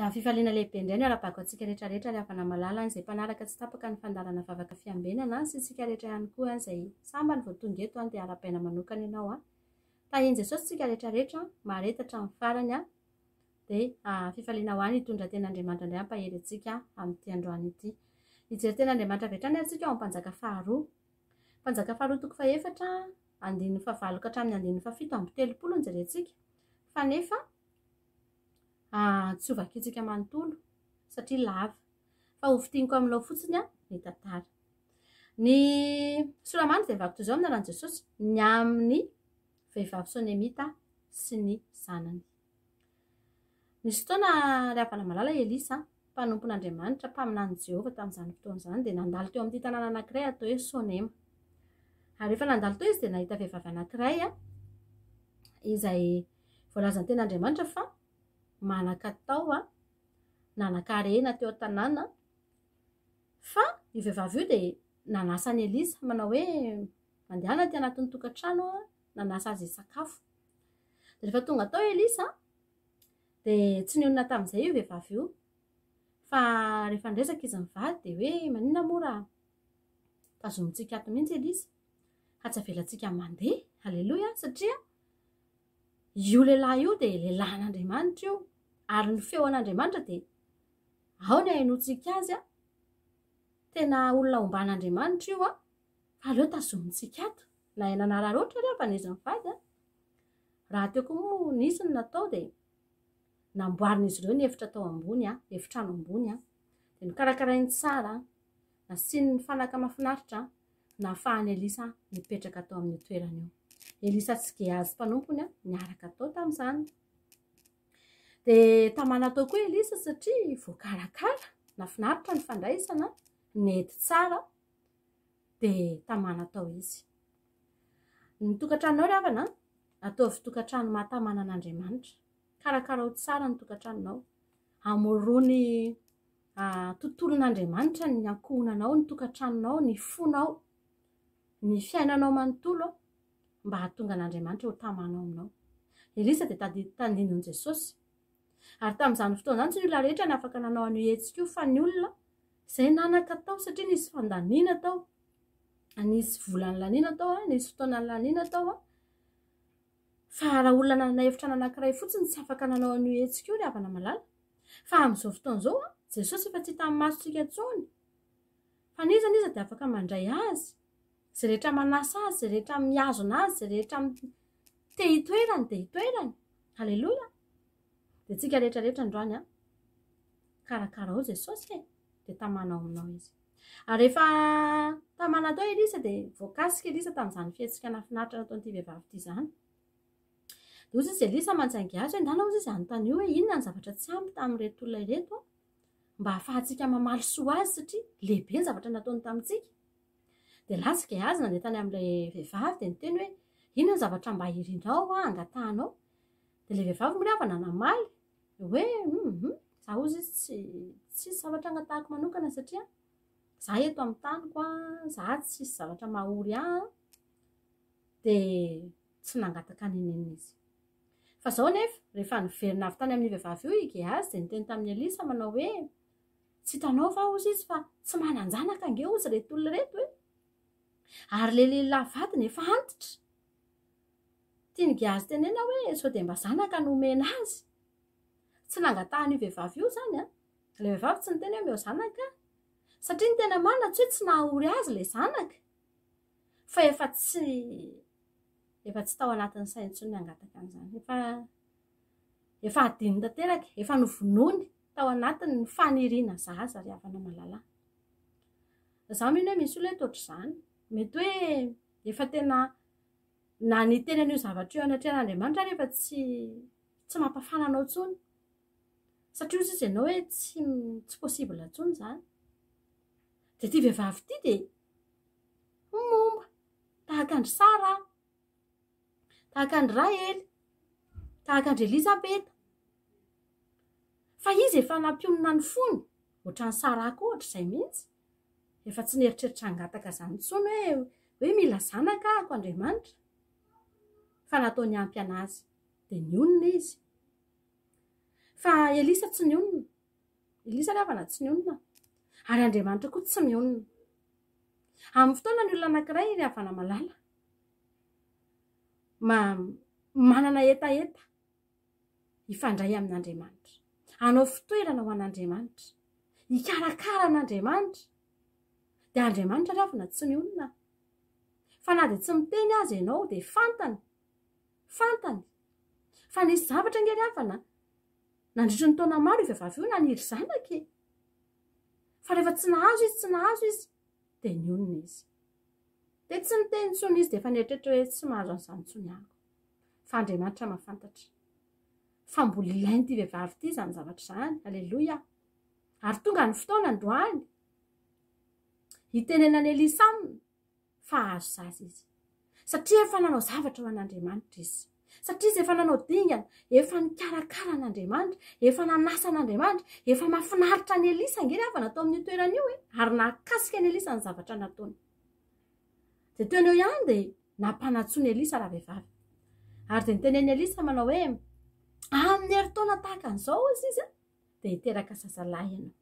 Dia amin'ny fifaliana lehibe indray no iarahabako antsika rehetra rehetra ry havana malala izay mpanaraka tsy tapaka ny fandaharana vavaka fiambenana sy isika rehetra ihany koa izay sambany vao tonga eto dia arahabaina manokana ianao an. Tahin'i Jesosy isika rehetra rehetra mahareta hatramin'ny farany an. Dia fifaliana ho ahy ny hitondra tena Andriamanitra indray hampahery antsika amin'ity androany ity. Hijery tena Andriamanitra avy hatrany ary isika ao amin'ny Mpanjaka faharoa. Mpanjaka faharoa toko fahefatra andininy fahavalo ka hatramin'ny andininy fahafito amby telopolo no jerentsika. Fa nefa tsy ho vakintsika manontolo satria lava. Fa ho fintiniko aminao fotsiny ny tantara. Ny soramandry dia mivaky toy izao amin'ny anaran'i Jesosy, ny amin'ny vehivavy Sonemita sy ny zanany. Nisy fotoana ry havana malala Elisa, mpanompon'Andriamanitra, mpaminanin'i Jehovah tamin'izany fotoana izany, dia nandalo teo amin'ity tanàna anankiray atao hoe Sonema. Ary rehefa nandalo teo izy dia nahita vehivavy anankiray izay voalazan'ny tenin'Andriamanitra fa manan-katao, nanan-karena teo an-tanàna. Fa io vehivavy io dia nanasa an'i Elisa manao hoe mandehana aty anatin'ny tokantrano, nanasa azy hisakafo. Dia rehefa tonga tao Elisa dia tsy nionona tamin'izay io vehivavy io. Fa rehefa niresaka izy mivady dia hoe maninona moa raha tazomintsika ato mihitsy Elisa fa tsy avelantsika mandeha. Aleloia, satria io lehilahy io dia lehilahin'Andriamanitra io ary ny feo an'Andriamanitra dia ao ny ahenoantsika azy a. Tena olona omban'Andriamanitra io a. Fa aleo tazomintsika ato. Na nanararaotra ary fa izy mivady a. Raha teo koa moa nisy ny natao dia namboarin'izy ireo ny efitra tao ambony, efitrano ambony, dia nokarakarainy tsara, nasiany ny fanaka mahafinaritra, nahafahan'i Elisa nipetraka tao amin'io toerana io. Elisa sy Gehazy mpanompony niaraka tao tamin'izany. Dia tamana tao koa Elisa satria voakarakara, nahafinaritra ny fandraisana, nety tsara, dia tamana tao izy. Ny tokantranonao ry havana, ataovy tokantrano mahatamana an'Andriamanitra. Karakarao tsara ny tokantranonao. Amorony tontolon'Andriamanitra ny ankohonanao, ny tokantranonao, ny fonao, ny fiainanao manontolo mba hahatonga an'Andriamanitra ho tamanao aminao. Elisa dia tandindon'i Jesosy. Ary tamin'izany fotoana izany tsy ny olona rehetra no afaka nanao an'io hetsika io fa ny olona izay nanan-katao satria nisy fandaniana tao. Nisy vola nilaniana tao, nisy fotoana nilaniana tao. Fa raha olona nanana efitrano anankiray fotsiny tsy afaka nanao an'io hetsika io ry havana malala. Fa amin'izao fotoana izao, Jesosy efa tsy hita amin'ny masontsika intsony. Fa n'iza n'iza dia afaka mandray azy. Izay rehetra manasa azy, izay rehetra mihazona azy, izay rehetra te hitoerany dia hitoerany. Aleloia. Dia tsika rehetra rehetra androany an, karakarao Jesosy e, dia tamana ao aminao izy. Ary rehefa tamana tao Elisa dia voakasika Elisa tamin'izany fihetsika nahafinaritra nataon'ity vehivavy ity izany. Dia hoy izy Elisa mantsy azy hoe ndana hoy izy anontanio hoe inona ny zavatra tsy ampy tamin'ireto olona ireto mba hahafahantsika mamaly soa azy satria lehibe ny zavatra nataony tamintsika. Dia lasa Gehazy nandeha tany amin'ilay vehivavy dia niteny hoe inona ny zavatra mba irinao angatahanao. Dia ilay vehivavy moa ry havana namaly hoe hum za hozy izy tsy tsisy zavatra angatahako manokana satria za eto amin'ny taniko za tsisy zavatra mahory ahy dia tsy nangataka n'inon'inona izy. Fa zao nefa rehefa niverina avy tany amin'io vehivavy io i Gehazy dia niteny tamin'i Elisa manao hoe Tsy hitanao va hozy izy fa tsy manan-janaka ange hozy ireto olona ireto e! Ary ilay lehilahy vadiny efa antitra. Tian'i Gehazy tenena hoe sao dia mba zanaka no omena azy. Tsy nangatahan'io vehivavy io izany an! Ilay vehivavy tsy niteny hoe omeo zanaka aho. Satria ny tena marina tsy hoe tsy nahaory azy ilay zanaka fa efa tsy efa tsy tao anatin'ny sainy intsony ny hangataka an'izany. Efa Efa hadino tanteraka, efa novonoiny tao anatiny ny faniriana zaza ry havana malala. Za mino hoe misy olona eto ohatr'izany. Mety hoe efa tena na ny teny an'io zavatra io anatrehan'Andriamanitra ary efa tsy tsy mampafana anao intsony. Satria hozy izy ianao hoe tsy tsy possible intsony izany. Dia ity vehivavy ity dia momba tahaka an-dry Sara. Tahaka an-dry Rahely, tahaka an-dry Elizabeta. Fa izy efa nampionona ny fony, ohatran'i Saraha koa ohatr'izay mihitsy. Efa tsy nieritreritra hangataka izany intsony hoe hoe mila zanaka ahako Andriamanitra. Fa nataony ampy an'azy. Dia nionona izy. Fa Elisa tsy nionona. Elisa ry havana tsy nionona. Ary Andriamanitra koa tsy mionona. Amin'ny fotoana ny olona anankiray ry havana malala, ma manana hetaheta hifandray amin'Andriamanitra, hanao fitoerana ho an'Andriamanitra, hikarakara an'Andriamanitra, dia Andriamanitra ry havana tsy mionona. Fa na dia tsy miteny aza ianao dia fantany, fantany fa nisy zavatra ange ry havana nandritry ny taona maro io vehivavy io naniry zanaka e. Fa rehefa tsy nahazo izy, tsy nahazo izy, dia nionona izy. Dia tsy niteny intsony izy, dia efa nieritreritra hoe tsy mahazo an'izany intsony amiko. Fa Andriamanitra mahafantatra fa mbola ilain'ity vehivavy ity izany zavatra izany. Aleloia! Ary tonga ny fotoana androany hitenenan'i Elisa aminy fa hahazo zaza izy. Satria efa nanao zavatra ho an'Andriamanitra izy. Satria izy efa nanao dingana, efa nikarakara an'Andriamanitra, efa nanasa an'Andriamanitra, efa mahafinaritra an'i Elisa ange ry havana tao amin'io toerana io e, ary nahakasika an'i Elisa ny zavatra nataony. Dia teo eo ihany dia nampanantsoin'i Elisa ravehivavy. Ary dia nitenen'i Elisa manao hoe, amin'ny herintaona tahaka an'izao hozy izy dia hiteraka zazalahy ianao.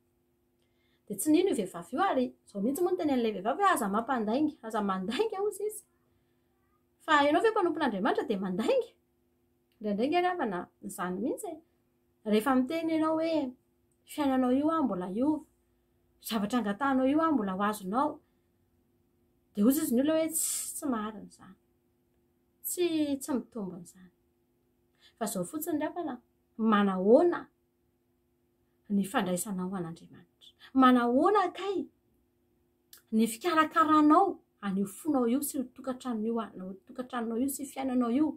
Dia tsy nino io vehivavy io ary izao mihitsy moa no tenenin'ilay vehivavy hoe aza mampandainga, aza mandainga hozy izy. Fa ianao ve mpanompon'Andriamanitra dia mandainga? Indraindray nge ry havana izany mihitsy e. Rehefa miteny ianao hoe fiainanao io aho mbola hiova, zavatra angatahanao io aho mbola ho azonao, dia hozy izy ny olona hoe tsy marina izany, tsy tsy mitombina izany. Fa izao fotsiny ry havana, manahoana ny fandraisanao an'Andriamanitra? Manahoana kay ny fikarakaranao an'io fonao io sy io tokantranon'io anao tokantranonao io sy fiainanao io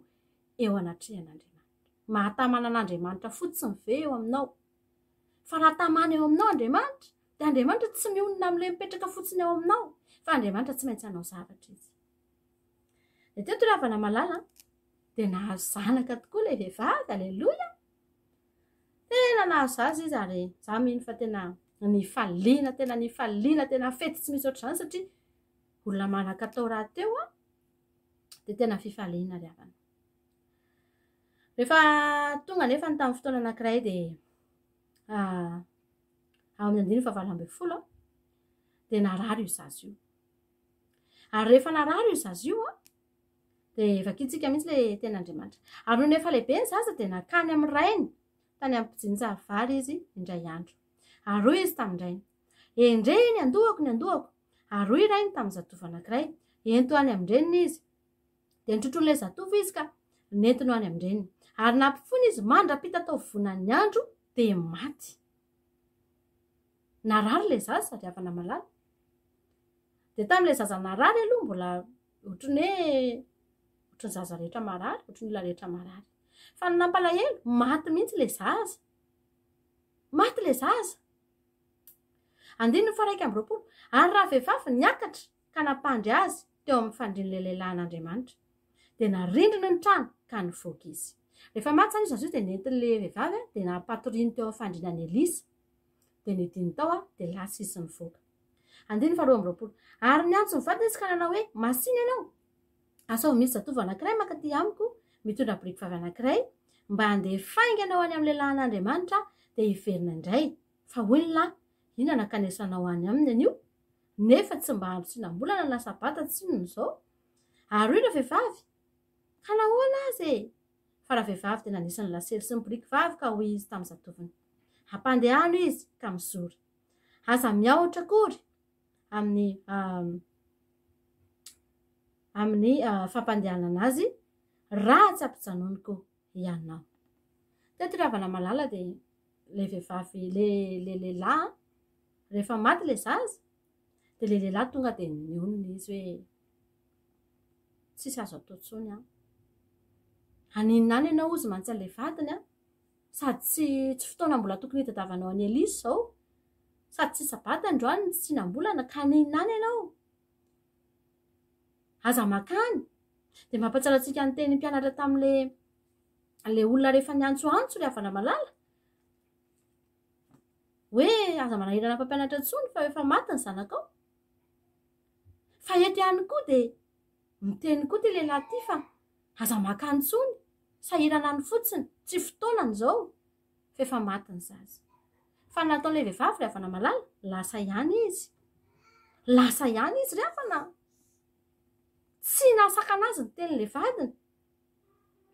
eo anatrehan'Andriamanitra? Mahatamana an'Andriamanitra fotsiny ve eo aminao? Fa raha tamana eo aminao Andriamanitra, dia Andriamanitra tsy mionona amin'ilay mipetraka fotsiny ao aminao, fa Andriamanitra tsy maintsy hanao zavatra izy. Dia teto ry havana malala, dia nahazo zanaka tokoa ilay vehivavy, aleloia! Tena nahazo zaza izy ary za mino fa tena nifaliana, tena nifaliana, tena fety tsy misy ohatr'izany satria olona manan-katao rahateo an, dia tena fifaliana ry havana. Rehefa tonga anefa ny tamin'ny fotoana anankiray dia ao amin'ny andininy fahavalo ambin'ny folo dia narary io zaza io. Ary rehefa narary io zaza io an, Dia vakintsika mihitsy ilay tenin'Andriamanitra. Ary nony efa lehibe ny zaza dia nankany amin'ny rainy tany amin'ny mpijinja vary izy indray andro. Ary hoy izy tamin-drainy, Endrey ny andohako, ny andohako! Ary hoy rainy tamin'ny zatovo anankiray, Ento any amin-dreniny izy. Dia notrotroin'ilay zatovo izy ka nentiny ho any amin-dreniny. Ary nampifoiny izy mandra-pitataovonan'ny andro dia maty. Narary ilay zaza ry havana malala. Dia tamin'ilay zaza narary aloha mbola Ohatran'ny hoe ohatran'ny zaza rehetra marary, ohatran'ny olona rehetra marary. Fa ny nampalahelo, maty mihitsy ilay zaza. Maty ilay zaza. Andininy faha-21. Ary raha vehivavy niakatra ka nampandry azy teo amin'ny fandrian'ilay lehilahin'Andriamanitra, dia narindriny ny trano ka nivoaka izy. Rehefa maty izany io zaza io dia nentin'ilay vehivavy dia nampatoriany teo amin'ny fandrianan'i Elisa. Dia nidiny tao dia lasa izy nivoaka. Andininy faharoa amby roapolo. Ary niantso ny vadiny izy ka nanao hoe, Masìna ianao! Asaovy misy zatovo anankiray mankaty amiko, mitondra boriky vavy anankiray, mba handeha faingana ho any amin'ny lehilahin'Andriamanitra aho, dia hiverina indray. Fa hoy ny lahy, Inona no hankanesanao any aminy anio? Nefa tsy mba andro tsinam-bolana na sabata tsinona izao. Ary hoy ravehivavy, Ka nahoana aza e? Fa ravehivavy dia nanisa ny lasely sy ny boriky vavy ka hoy izy tamin'ny zatovony, Ampandehano izy, ka mizora. Aza miahotra akory amin'ny amin'ny fampandehanana azy raha tsy ampijanoniko ianao. Teto ry havana malala dia ilay vehivavy ilay ilay lehilahy rehefa maty ilay zaza dia ilay lehilahy tonga dia nionona izy hoe tsisy azo atao intsony an. Haninona any ianao hozy mantsy an'ilay vadiny an. Sady tsy tsy fotoana mbola tokony hitadiavanao an'i Elisa izao. Sady tsy sabata androany no tsy tsinam-bolana ka haninona any ianao? Aza mankany. Dia mampahatsiaro antsika ny tenin'ny mpianatra tamin'ilay ilay olona rehefa niantsoantso ry havana malala. Hoe aza manahirana mpampianatra intsony fa efa maty ny zanakao. Fa eto ihany koa dia miteny koa ity lehilahy ity fa aza makany intsony, sahirana any fotsiny, tsy fotoanany izao. Fa efa maty ny zaza. Fa ny nataon'ilay vehivavy ry havana malala, lasa ihany izy. Lasa ihany izy ry havana. Tsy nahasakana azy ny tenin'ilay vadiny.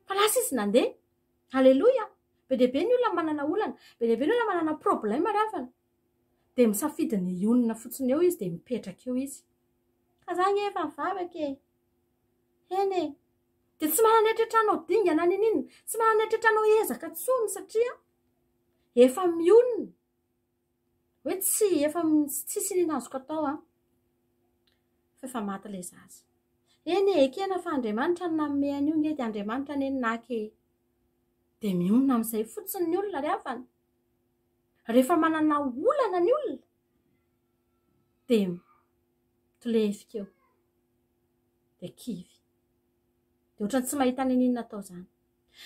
Fa lasa izy nandeha. Aleloia! Be dia be ny olona manana olana, be dia be ny olona manana problème ry havana. Dia misafidy ny hionona fotsiny eo izy dia mipetraka eo izy. Ka za nge efa nivavaka e. Eny e. Dia tsy manana eritreritra hanao dingana niniana, tsy manana eritreritra hanao ezaka intsony satria efa mionona. Hoe tsy efa tsisy inona azoko atao an. Fa efa maty ilay zaza. Eny e, ekena fa Andriamanitra no nanome an'io nge dia Andriamanitra anie no naka e. Dia mionona amin'izay fotsiny ny olona ry havana. Rehefa manana olana ny olona dia mitolefika eo. Dia kivy. Dia ohatran'ny tsy mahita n'inon'inona atao izany.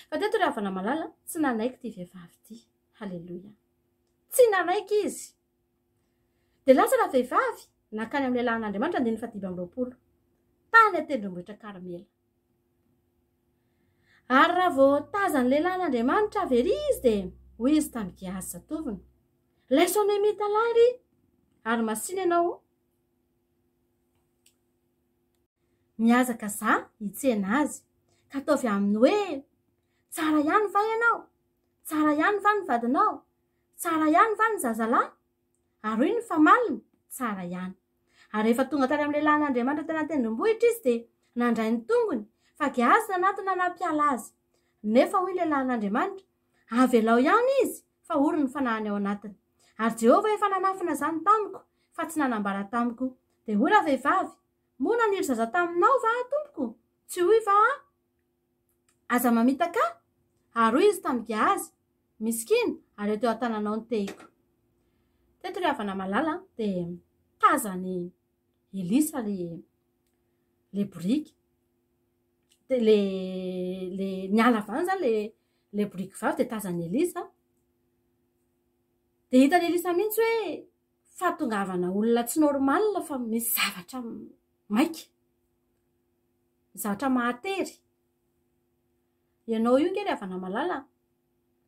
Fa teto ry havana malala, tsy nanaiky ity vehivavy ity. Haleloia. Tsy nanaiky izy. Dia lasa ravehivavy nankany amin'ny lehilahin'Andriamanitra andininy fahadimy amby 20. Tany an-tendrombohitra Karmela. Ary raha vao tazan'ny lehilahin'Andriamanitra avy ery izy dia hoy izy tamin'i Gehazy zatovony, Ilay Sonemita lahy ry, ary masìna ianao mihazakazaha hitsena azy, ka ataovy aminy hoe, Tsara ihany va ianao? Tsara ihany va ny vadinao? Tsara ihany va ny zazalahy? Ary hoy ny famaliny, Tsara ihany. Ary rehefa tonga tany amin'ny lehilahin'Andriamanitra teny an-tendrombohitra izy dia nandray ny tongony, fa Gehazy nanatona nampiala azy. Nefa hoy ny lehilahin'Andriamanitra, Avelao ihany izy, fa ory ny fanahiny ao anatiny. Ary Jehovah efa nanafina izany tamiko, fa tsy nanambara tamiko. Dia hoy ravehivavy, Moa naniry zaza taminao va aho, tompoko? Tsy hoy va aho, Aza mamitaka ahy? Ary hoy izy tamin'i Gehazy, Misikina, ary eto eo an-tananao ny tehiko. Teto ry havana malala dia tazan'i Elisa le le boriky. Dia le le niala avy any izany le le boriky vavy dia tazan'i Elisa. Dia hitan'i Elisa mihitsy hoe fahatongavana olona tsy normal fa misy zavatra maika. Zavatra mahatery. Ianao io nge ry havana malala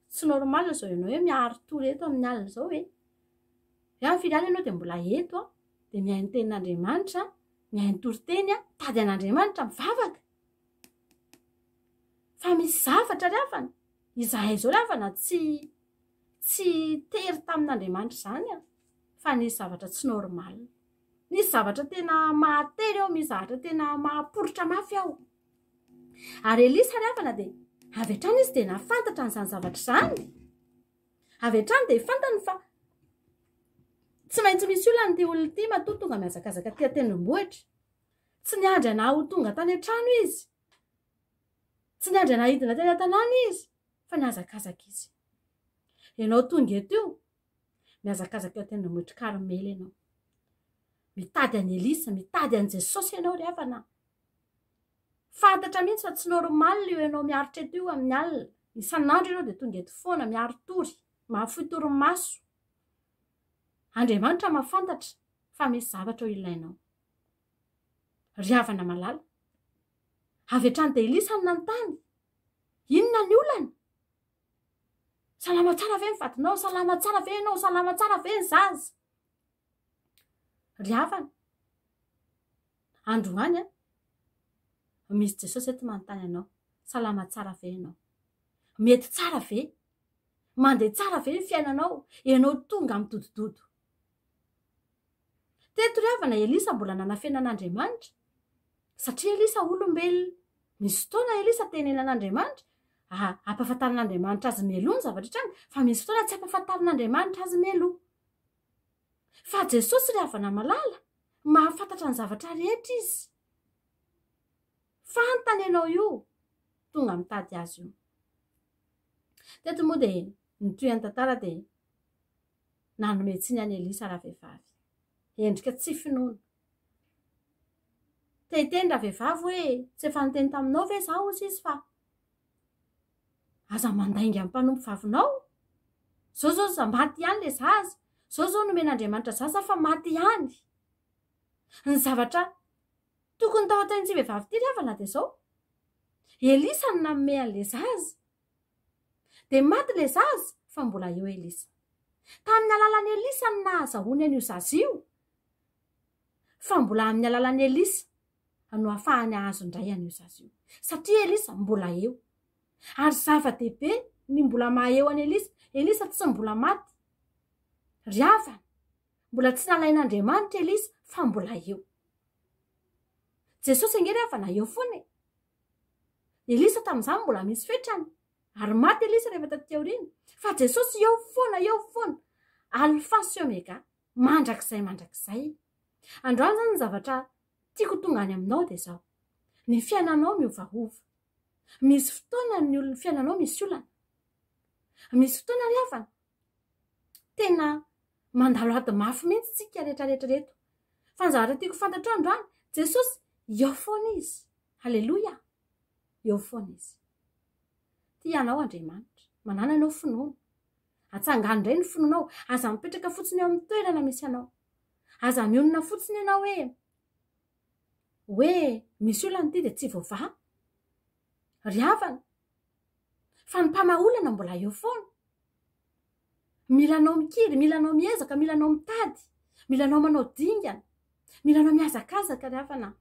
tsy normal izao ianao hoe miari-tory eto amin'ny alina izao e. Hoe amin'ny firy alina ianao dia mbola eto an, dia mihaino tenin'Andriamanitra, mihaino toriteny an, mitady an'Andriamanitra, mivavaka. Fa misy zavatra ry havana, izahay izao ry havana tsy tsy tery tamin'Andriamanitra izany an, fa nisy zavatra tsy normal. Misy zavatra tena mahatery ao, misy zavatra tena mahaporitra mafy ao. Ary Elisa ry havana dia avy hatrany izy dia nahafantatra an'izany zavatra izany. Avy hatrany dia fantany fa tsy maintsy misy olana ity olona ity matoa tonga mihazakazaka aty an-tendrombohitra. Tsy niandry anà ho tonga tany an-trano izy. Tsy niandry anà hidina teny an-tanàna izy fa nihazakazaka izy. Ianao tonga eto io, mihazakazaka eo an-tendrombohitr'i Karmela ianao. Mitady an'i Elisa, mitady an'i Jesosy ianao ry havana. Fantatra mihitsy fa tsy normal io ianao miaritra eto io amin'ny alina. Isan'andro ianao dia tonga eto foana, miari-tory, mahafoy torimaso. Andriamanitra mahafantatra fa misy zavatra ho ilainao. Ry havana malala, avy hatrany dia Elisa no nanontany, inona ny olana? Salama tsara ve ny vadinao? Salama tsara ve ianao? Salama tsara ve ny zaza? Ry havana, androany an, misy Jesosy eto manontany anao, salama tsara ve ianao? Mety tsara ve? Mandeha tsara ve ny fiainanao? Ianao tonga midodododo. Teto ry havana, Elisa mbola nanafena an'Andriamanitra, satria Elisa olombelona. Misy fotoana Elisa tenenan'Andriamanitra, ampahafantarin'Andriamanitra azy mialoha ny zavatra hitranga, fa misy fotoana tsy ampahafantarin'Andriamanitra azy mialoha. Fa Jesosy ry havana malala, mahafantatra ny zavatra rehetra Izy. Fantany ianao io, tonga mitady Azy io. Teto moa dia nitohy ny tantara dia nanome tsiny an'i Elisa ravehivavy. Endrika tsy finoana. Te hiteny ravehivavy hoe tsy efa niteny taminao ve izaho hozy izy fa Aza mandainga amin'ny mpanompo vavinao. Zao zao za maty ihany le zaza. Zao zao nomen'Andriamanitra zaza fa maty ihany. Ny zavatra tokony tao an-tsain'ity vehivavy ity ry havana dia zao. Elisa no nanome an'le zaza. Dia maty le zaza. Fa mbola eo Elisa. Tamin'ny alalan'i Elisa no nahazahoany an'io zaza io. Fa mbola amin'ny alalan'i Elisa no ahafahany hahazo indray an'io zaza io. Satria Elisa mbola eo. Ary zava-dehibe ny mbola maha eo an'i Elisa. Elisa tsy mbola maty. Ry havana, mbola tsy nalain'Andriamanitra Elisa fa mbola eo. Jesosy ange ry havana eo foana e. Elisa tamin'izany mbola misy fetrany. Ary maty Elisa rehefa taty aoriana. Fa Jesosy eo foana, eo foana. Alpha sy Omega, mandrakizay mandrakizay. Androany izany ny zavatra tiako tonga any aminao dia izao. Ny fiainanao miovaova. Misy fotoana ny olona fiainanao misy olana. Misy fotoana ry havana tena mandalo ady mafy mihitsy tsika rehetra rehetra reto. Fa ny zavatra tiako fantatrao androany, Jesosy eo foana izy. Haleloia! Eo foana izy. Tia anao Andriamanitra. Manana ianao finoana. Atsangano indray ny finoanao. Aza mipetraka fotsiny eo amin'ny toerana misy anao. Aza mionona fotsiny ianao hoe hoe misy olana ity dia tsy voavaha. Ry havana, fa ny mpamaha olana mbola eo foana. Mila anao mikiry, mila anao miezaka, mila anao mitady, mila anao manao dingana, mila anao mihazakazaka ry havana.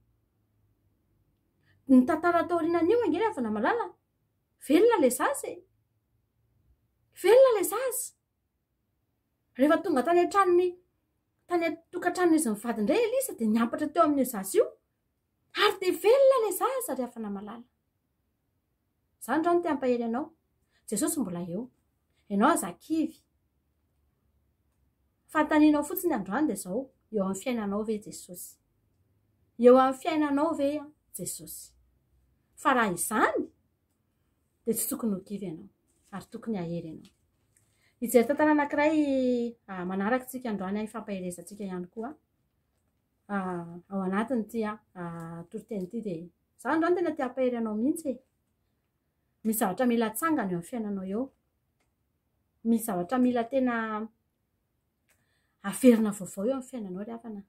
Ny tantara taorianan'io ange ry havana malala, velona ilay zaza e. Velona ilay zaza. Rehefa tonga tany an-tranony, tany an-tokantranon'izy mivady indray Elisa dia niampatra teo amin'io zaza io. Ary dia velona ilay zaza ry havana malala. Izany androany te hampahery anao. Jesosy mbola eo. Ianao aza kivy. Fanontanianao fotsiny androany dia izao, eo amin'ny fiainanao ve Jesosy? Eo amin'ny fiainanao ve Jesosy? Fa raha izany, dia tsy tokony ho kivy ianao ary tokony hahery ianao. Hijery tantara anankiray ah, manaraka isika androany hifampaherezantsika ihany koa ah, ao anatin'ity ah, toriteny ity dia izaho androany tena te hampahery anao mihitsy e. Misy zavatra mila atsangana eo amin'ny fiainanao eo. Misy zavatra mila tena averina vaovao eo amin'ny fiainanao ry havana.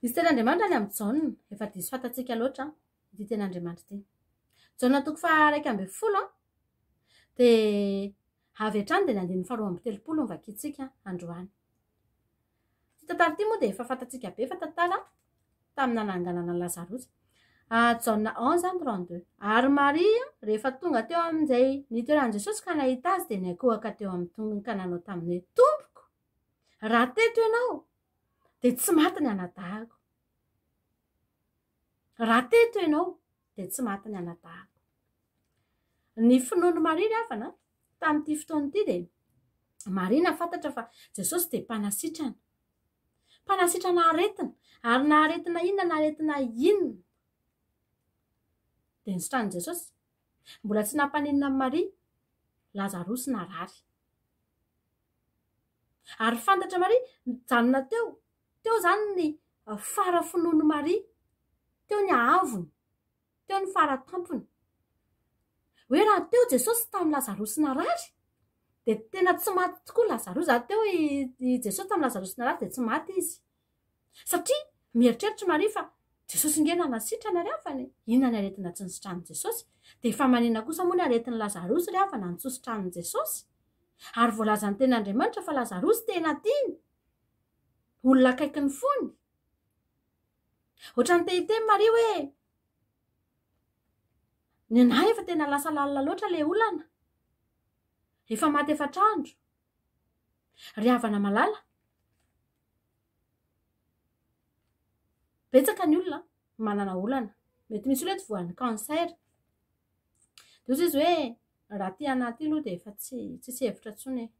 Misy tenin'Andriamanitra any amin'i Jaona, efa diso fantatsika loatra ity tenin'Andriamanitra ity. Jaona toko faha 11 dia avy hatrany dia ny andininy faha 32 no vakintsika androany. Ity tantara ity moa dia efa fantatsika be fa tantara tamin'ny nananganana an'i Lazarosy. Ah, Jaona 11 32. Ary Maria, rehefa tonga teo amin'izay nitoeran'i Jesosy ka nahita azy dia niankohoka teo amin'ny tongony ka nanao taminy hoe, Tompoko, raha teto ianao, dia tsy maty ny anadahiko. Raha teto ianao, dia tsy maty ny anadahiko. Ny finoan'i Maria ry havana, tamin'ity fotoana ity dia Maria nahafantatra fa Jesosy dia mpanasitrana. Mpanasitrana aretina, ary na aretina inona na aretina inona. Dia nositranin'i Jesosy. Mbola tsy nampaninona an'i Maria, Lazarosy narary. Ary fantatra Maria, nijanona teo, teo izany ny fara finoan'i Maria, teo ny haavony. Teo ny fara tampony. Hoe raha teo Jesosy tamin'i Lazarosy narary, dia tena tsy maty tokoa Lazarosy. Raha teo i Jesosy tamin'i Lazarosy narary dia tsy maty izy. Satria mieritreritra Maria fa Jesosy nge nanasitrana ry havana e. Inona ny aretina tsy nositranin'i Jesosy? Dia efa manina kosa moa ny aretin'i Lazarosy ry havana no tsy hositranin'i Jesosy? Ary voalazan'ny tenin'Andriamanitra fa Lazarosy tena tiany. Olona akaikin'ny fony. Ohatran'ny te hiteny Maria hoe ny anah efa tena lasa lalina loatra ilay olana. Efa maty efatr'andro. Ry havana malala, betsaka ny olona manana olana. Mety misy olona eto voan'ny cancer. Dia hoy izy hoe raha ty anah ty aloha dia efa tsy tsisy hevitra intsony e.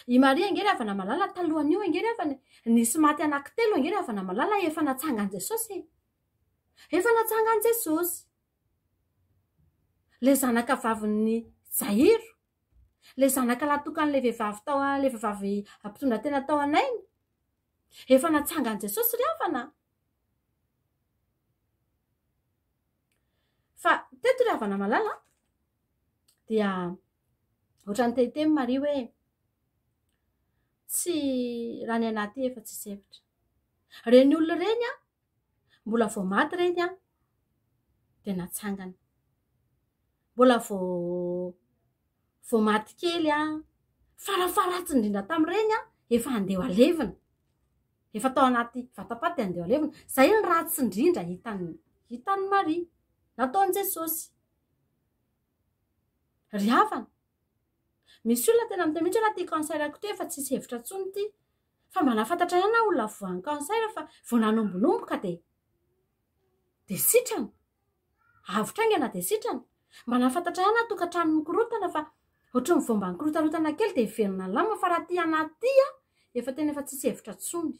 I Maria ange ry havana malala talohan'io ange ry havana e, nisy maty anankitelo ange ry havana malala efa natsangan'i Jesosy e. Efa natsangan'i Jesosy. Le zanaka vavin'ny Jairo, le zanaka lahitokan'ilay vehivavy tao ilay vehivavy mpitondra tena tao an'aina. Efa natsangan'i Jesosy ry havana. Fa teto ry havana malala dia ohatran'ny te hiteny Maria hoe tsy raha ny anaty efa tsisy hevitra. Ireny olona ireny an, mbola vao maty ireny an, dia natsangana. Mbola vao Vao maty kely an, farafaharatsiny indrindra tamin'ireny an, efa handeha ho alevina. Efa tao anaty vatapaty dia handeha ho alevina. Izay ny ratsy indrindra hitan'i hitan'i Maria, nataon'i Jesosy. Ry havana, misy olona tena miteny mihitsy hoe raha ity cancer-ko ity efa tsisy hevitra intsony ity. Fa mba nahafantatra ihany aho olona voan'ny cancer fa vao nanombonomboka dia dia sitrana. Avotra haingana dia sitrana. Mba nahafantatra ihany aho tokantrano mikorontana fa ohatran'ny vao mba nikorotarotana kely dia velona lamina fa raha ity anaty ity aho efa tena efa tsisy hevitra intsony.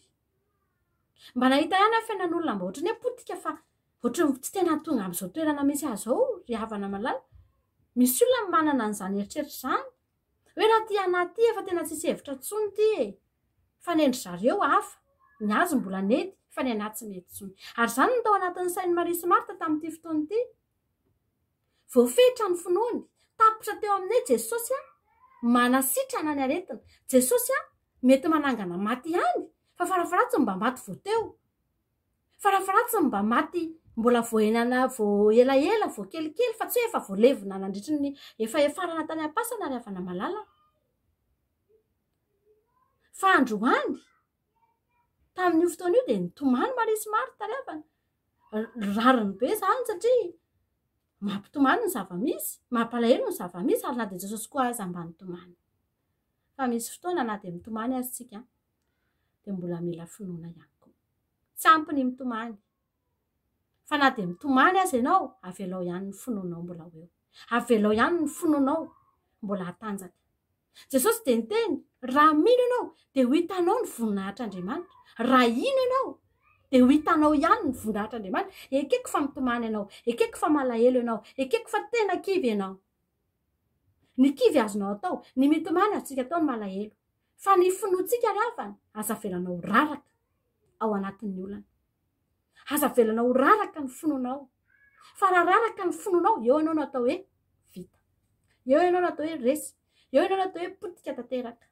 Mba nahita ihany aho fiainan'olona mba ohatran'ny hoe potika fa ohatran'ny tsy tena tonga amin'izao toerana misy azy izao ry havana malala. Misy olona manana an'izany eritreritra izany. Hoe raha ity anaty ity efa tena tsisy hevitra intsony ity e! Fa ny an-dry zareo hafa, ny azy mbola nety fa ny anà tsy mety intsony. Ary izany no tao anatin'ny sain'i Maria sy Marta tamin'ity fotoana ity. Voafetra ny finoany, tapitra teo amin'ny hoe Jesosy a, manasitrana ny aretina. Jesosy a, mety manangana maty ihany, fa farafaharatsiny mba maty vao teo. Farafaharatsiny mba maty mbola vao enana vao elaela vao kelikely fa tsy hoe efa voalevina nandritry ny efa efarana tany am-pasana ry havana malala. Fa androany, tamin'io fotoana io dia nitomany Maria sy Marta ry havana. Rariny be izany satria mampitomany ny zava-misy, mampalahelo ny zava-misy ary na dia Jesosy koa aza mba nitomany. Fa misy fotoana na dia mitomany aza isika dia mbola mila finoana ihany koa. Tsy ampy ny mitomany. Fa na dia mitomany aza ianao, avelao ihany ny finoanao mbola ho eo. Avelao ihany ny finoanao mbola hatanjaka. Jesosy dia niteny, raha mino ianao dia ho hitanao ny voninahitr'Andriamanitra. Raha hino ianao dia ho hitanao ihany ny voninahitr'Andriamanitra. Ekeko fa mitomany ianao, ekeko fa malahelo ianao, ekeko fa tena kivy ianao. Ny kivy azonao atao, ny mitomany azontsika atao ny malahelo. Fa ny finoantsika ry havana, aza avelanao ho raraka ao anatin'ny olana. Aza avelanao ho raraka ny finoanao. Fa raha raraka ny finoanao, eo ianao no atao hoe vita. Eo ianao no atao hoe resy. Eo ianao no atao hoe potika tanteraka.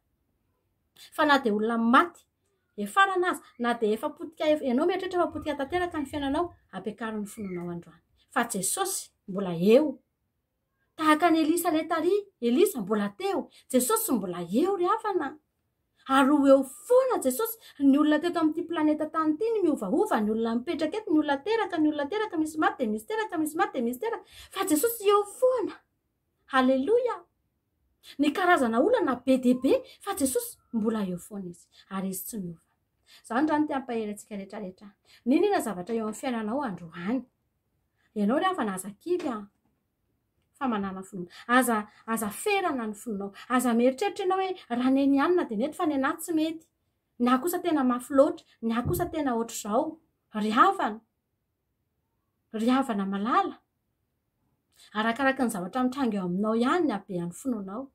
Fa na dia olona maty efarana aza, na dia efa potika, ianao mieritreritra fa potika tanteraka ny fiainanao, ampiakaro ny finoanao androany. Fa Jesosy mbola eo. Tahaka an'i Elisa ilay tary, Elisa mbola teo, Jesosy mbola eo ry havana. Ary ho eo foana Jesosy. Ny olona teto amin'ity planeta tany ity ny miovaova, ny olona mipetraka eto, ny olona teraka, ny olona teraka, misy maty dia misy teraka, misy maty dia misy teraka. Fa Jesosy eo foana. Haleloia. Ny karazana olana be dia be, fa Jesosy mbola eo foana izy. Ary izy tsy miova. Izany raha ny te hampahery antsika rehetra rehetra. N'inona zavatra eo amin'ny fiainanao androany. Ianao ry havana aza kivy an! Fa manàna finoana. Aza aza ferana ny finoanao. Aza mieritreritra ianao hoe raha neny anona dia nety fa ny anah tsy mety. Ny ahy kosa tena mafy loatra, ny ahy kosa tena ohatr'izao. Ry havana, ry havana malala, arakaraky ny zavatra mitranga eo aminao ihany ny habean'ny finoanao.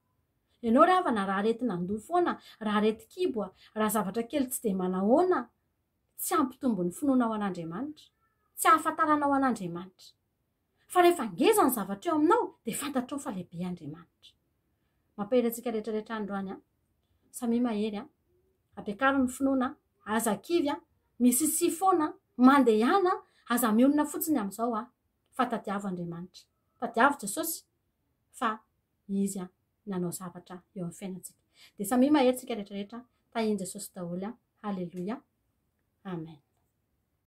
Ianao ry havana raha aretin'andoha foana, raha aretin-kibo, raha zavatra kely tsy dia manahoana, tsy hampitombo ny finoanao an'Andriamanitra, tsy hahafantaranao an'Andriamanitra. Fa rehefa ngeza ny zavatra eo aminao dia fantatrao fa lehibe Andriamanitra. Mampahery antsika rehetra rehetra androany an. Samia mahery an. Ampiakaro ny finoana, aza kivy an, misisia foana, mandehana, aza mionona fotsiny amin'izao an, fa tadiavo Andriamanitra. Tadiavo Jesosy fa Izy an. nanao zavatra eo amin'ny fiainantsika. Dia samia mahery tsika rehetra rehetra, tahian'i Jesosy daholo an. Haleloia. Amen.